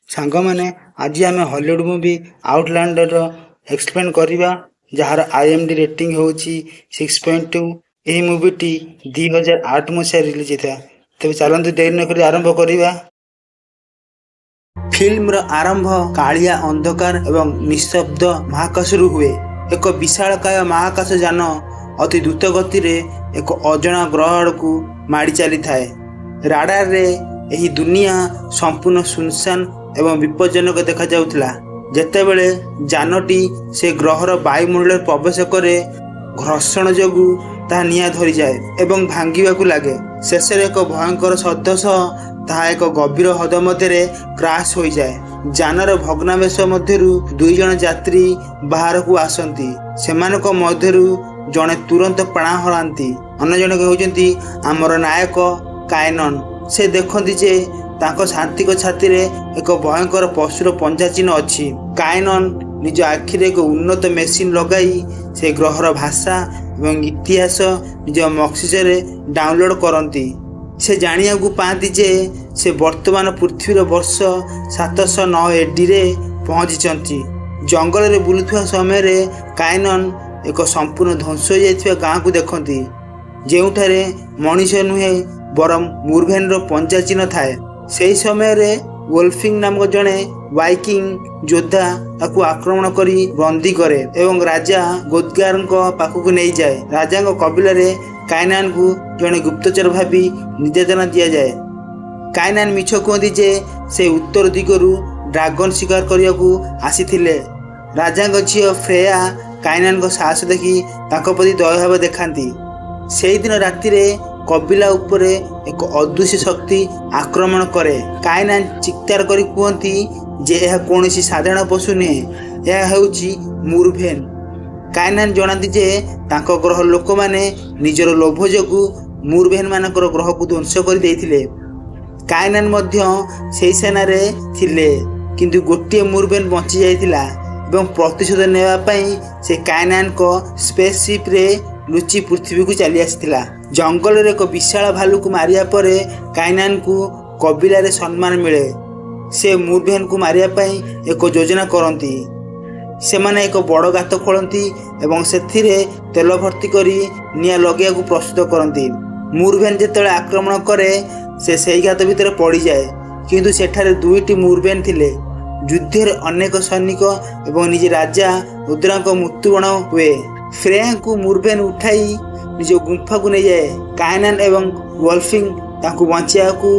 ସାଙ୍ଗମାନେ, ଆଜି ଆମେ ହଲିଉଡ଼ ମୁଭି ଆଉଟଲାଣ୍ଡର ଏକ୍ସପ୍ଲେନ୍ କରିବା, ଯାହାର ଆଇଏମଡିବି ରେଟିଂ ହେଉଛି 6.2। ଏହି ମୁଭିଟି 2008 ମସିହାରେ ରିଲିଜ୍ ହେଇଥିଲା। ତେବେ ଚାଲନ୍ତୁ, ଡେରି ନକରି ଆରମ୍ଭ କରିବା। ଫିଲ୍ମର ଆରମ୍ଭ କାଳିଆ ଅନ୍ଧକାର ଏବଂ ନିଃଶବ୍ଦ ମହାକାଶରୁ ହୁଏ। ଏକ ବିଶାଳକାୟ ମହାକାଶ ଯାନ ଅତି ଦ୍ରୁତ ଗତିରେ ଏକ ଅଜଣା ଗ୍ରହ ଆଡ଼କୁ ମାଡ଼ି ଚାଲିଥାଏ। ରାଡାରରେ ଏହି ଦୁନିଆ ସମ୍ପୂର୍ଣ୍ଣ ଶୂନଶାନ ଏବଂ ବିପଜ୍ଜନକ ଦେଖାଯାଉଥିଲା। ଯେତେବେଳେ ଯାନଟି ସେ ଗ୍ରହର ବାୟୁମଣ୍ଡଳରେ ପ୍ରବେଶ କରେ, ଘର୍ଷଣ ଯୋଗୁଁ ତାହା ନିଆଁ ଧରିଯାଏ ଏବଂ ଭାଙ୍ଗିବାକୁ ଲାଗେ। ଶେଷରେ ଏକ ଭୟଙ୍କର ଶବ୍ଦ ସହ ତାହା ଏକ ଗଭୀର ହ୍ରଦ ମଧ୍ୟରେ କ୍ରାସ୍ ହୋଇଯାଏ। ଯାନର ଭଗ୍ନାବଶେଷ ମଧ୍ୟରୁ ଦୁଇ ଜଣ ଯାତ୍ରୀ ବାହାରକୁ ଆସନ୍ତି। ସେମାନଙ୍କ ମଧ୍ୟରୁ ଜଣେ ତୁରନ୍ତ ପ୍ରାଣ ହରାନ୍ତି। ଅନ୍ୟ ଜଣକ ହେଉଛନ୍ତି ଆମର ନାୟକ କାଏନନ୍। ସେ ଦେଖନ୍ତି ଯେ ତାଙ୍କ ସାଥୀଙ୍କ ଛାତିରେ ଏକ ଭୟଙ୍କର ପଶୁର ପଞ୍ଝା ଚିହ୍ନ ଅଛି। କାଏନନ୍ ନିଜ ଆଖିରେ ଏକ ଉନ୍ନତ ମେସିନ୍ ଲଗାଇ ସେ ଗ୍ରହର ଭାଷା ଏବଂ ଇତିହାସ ନିଜ ମସ୍ତିଷ୍କରେ ଡାଉନଲୋଡ୍ କରନ୍ତି। ସେ ଜାଣିବାକୁ ପାଆନ୍ତି ଯେ ସେ ବର୍ତ୍ତମାନ ପୃଥିବୀର ବର୍ଷ 709 ଏଡିରେ ପହଞ୍ଚିଛନ୍ତି। ଜଙ୍ଗଲରେ ବୁଲୁଥିବା ସମୟରେ କାଏନନ୍ ଏକ ସମ୍ପୂର୍ଣ୍ଣ ଧ୍ୱଂସ ହୋଇଯାଇଥିବା ଗାଁକୁ ଦେଖନ୍ତି, ଯେଉଁଠାରେ ମଣିଷ ନୁହେଁ ବରଂ ମୁରଭେନର ପଞ୍ଝା ଚିହ୍ନ ଥାଏ। ସେହି ସମୟରେ ୱୋଲଫିଙ୍ଗ ନାମକ ଜଣେ ଭାଇକିଂ ଯୋଦ୍ଧା ତାକୁ ଆକ୍ରମଣ କରି ବନ୍ଦୀ କରେ ଏବଂ ରାଜା ଗୋଦଗାରଙ୍କ ପାଖକୁ ନେଇଯାଏ। ରାଜାଙ୍କ କବିଲାରେ କାଇନାନକୁ ଜଣେ ଗୁପ୍ତଚର ଭାବି ନିର୍ଯାତନା ଦିଆଯାଏ। କାଇନାନ ମିଛ କୁହନ୍ତି ଯେ ସେ ଉତ୍ତର ଦିଗରୁ ଡ୍ରାଗନ ଶିକାର କରିବାକୁ ଆସିଥିଲେ। ରାଜାଙ୍କ ଝିଅ ଫ୍ରେୟା କାଇନାନଙ୍କ ସାହସ ଦେଖି ତାଙ୍କ ପ୍ରତି ଦୟାଭାବ ଦେଖାନ୍ତି। ସେଇଦିନ ରାତିରେ କବିଲା ଉପରେ ଏକ ଅଦୃଶ୍ୟ ଶକ୍ତି ଆକ୍ରମଣ କରେ। କାଇନାନ ଚିତ୍କାର କରି କୁହନ୍ତି ଯେ ଏହା କୌଣସି ସାଧାରଣ ପଶୁ ନୁହେଁ, ଏହା ହେଉଛି ମୁରଭେନ୍। କାଇନାନ ଜଣାନ୍ତି ଯେ ତାଙ୍କ ଗ୍ରହ ଲୋକମାନେ ନିଜର ଲୋଭ ଯୋଗୁଁ ମୁରଭେନ୍ ମାନଙ୍କର ଗ୍ରହକୁ ଧ୍ୱଂସ କରି ଦେଇଥିଲେ। କାଇନାନ ମଧ୍ୟ ସେହି ସେନାରେ ଥିଲେ, କିନ୍ତୁ ଗୋଟିଏ ମୁରଭେନ୍ ବଞ୍ଚି ଯାଇଥିଲା ଏବଂ ପ୍ରତିଶୋଧ ନେବା ପାଇଁ ସେ କାଇନାନଙ୍କ ସ୍ପେସସିପ୍ରେ ଲୁଚି ପୃଥିବୀକୁ ଚାଲି ଆସିଥିଲା। ଜଙ୍ଗଲରେ ଏକ ବିଶାଳ ଭାଲୁକୁ ମାରିବା ପରେ କାଇନାନକୁ କବିଲାରେ ସମ୍ମାନ ମିଳେ। ସେ ମୁରଭେନକୁ ମାରିବା ପାଇଁ ଏକ ଯୋଜନା କରନ୍ତି। ସେମାନେ ଏକ ବଡ଼ ଗାତ ଖୋଳନ୍ତି ଏବଂ ସେଥିରେ ତେଲ ଭର୍ତ୍ତି କରି ନିଆଁ ଲଗାଇବାକୁ ପ୍ରସ୍ତୁତ କରନ୍ତି। ମୁରଭେନ୍ ଯେତେବେଳେ ଆକ୍ରମଣ କରେ, ସେ ସେହି ଗାତ ଭିତରେ ପଡ଼ିଯାଏ, କିନ୍ତୁ ସେଠାରେ ଦୁଇଟି ମୁରଭେନ୍ ଥିଲେ। ଯୁଦ୍ଧରେ ଅନେକ ସୈନିକ ଏବଂ ନିଜେ ରାଜା ରୁଦ୍ରାଙ୍କ ମୃତ୍ୟୁବରଣ ହୁଏ। ଫ୍ରେୟାଙ୍କୁ ମୁରଭେନ୍ ଉଠାଇ ନିଜ ଗୁମ୍ଫାକୁ ନେଇଯାଏ। କାଇନାନ ଏବଂ ୱଲଫିଙ୍ଗ ତାଙ୍କୁ ବଞ୍ଚାଇବାକୁ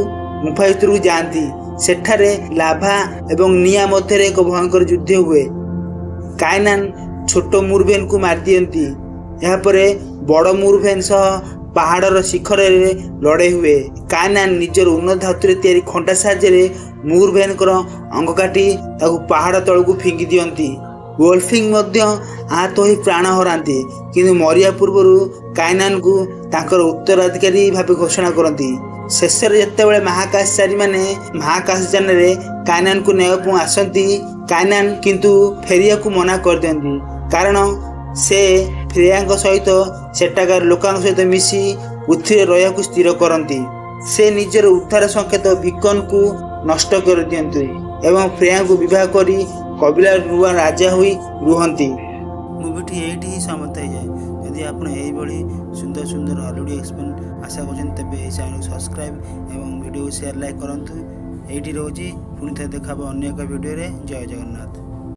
ଗୁମ୍ଫା ଭିତରକୁ ଯାଆନ୍ତି। ସେଠାରେ ଲାଭା ଏବଂ ନିଆଁ ମଧ୍ୟରେ ଏକ ଭୟଙ୍କର ଯୁଦ୍ଧ ହୁଏ। କାଇନାନ ଛୋଟ ମୁରଭେନକୁ ମାରିଦିଅନ୍ତି। ଏହାପରେ ବଡ଼ ମୁରଭେନ୍ ସହ ପାହାଡ଼ର ଶିଖରରେ ଲଢ଼େଇ ହୁଏ। କାଇନାନ ନିଜର ଉନ୍ନତ ଧାତୁରେ ତିଆରି ଖଣ୍ଡା ସାହାଯ୍ୟରେ ମୁରଭେନଙ୍କର ଅଙ୍ଗ କାଟି ତାକୁ ପାହାଡ଼ ତଳକୁ ଫିଙ୍ଗି ଦିଅନ୍ତି। ୱୋଲଫିଙ୍ଗ ମଧ୍ୟ ଆହତ ହୋଇ ପ୍ରାଣ ହରାନ୍ତି, କିନ୍ତୁ ମରିବା ପୂର୍ବରୁ କାଇନାନକୁ ତାଙ୍କର ଉତ୍ତରାଧିକାରୀ ଭାବେ ଘୋଷଣା କରନ୍ତି। ଶେଷରେ ଯେତେବେଳେ ମହାକାଶଚାରୀମାନେ ମହାକାଶଯାନରେ କାଇନାନକୁ ନେବାକୁ ଆସନ୍ତି, କାଇନାନ କିନ୍ତୁ ଫେରିବାକୁ ମନା କରିଦିଅନ୍ତି, କାରଣ ସେ ଫ୍ରେୟାଙ୍କ ସହିତ ସେଠାକାର ଲୋକଙ୍କ ସହିତ ମିଶି ପୃଥିବୀରେ ରହିବାକୁ ସ୍ଥିର କରନ୍ତି। ସେ ନିଜର ଉଦ୍ଧାର ସଂକେତ ବିକନକୁ ନଷ୍ଟ କରିଦିଅନ୍ତି ଏବଂ ଫ୍ରେୟାଙ୍କୁ ବିବାହ କରି କବିଲାର ନୂଆ ରାଜା ହୋଇ ରୁହନ୍ତି। ମୁଭିଟି ଏଇଠି ହିଁ ସମାପ୍ତ ହେଇଯାଏ। ଯଦି ଆପଣ ଏଇଭଳି ସୁନ୍ଦର ସୁନ୍ଦର ହଲିଉଡ଼ ଏକ୍ସପ୍ଲେନ୍ ଆଶା କରୁଛନ୍ତି, ତେବେ ଏହି ଚ୍ୟାନେଲକୁ ସବସ୍କ୍ରାଇବ୍ ଏବଂ ଭିଡ଼ିଓକୁ ସେୟାର, ଲାଇକ୍ କରନ୍ତୁ। ଏଇଠି ରହୁଛି। ପୁଣି ଥରେ ଦେଖା ହେବ ଅନ୍ୟ ଏକ ଭିଡ଼ିଓରେ। ଜୟ ଜଗନ୍ନାଥ।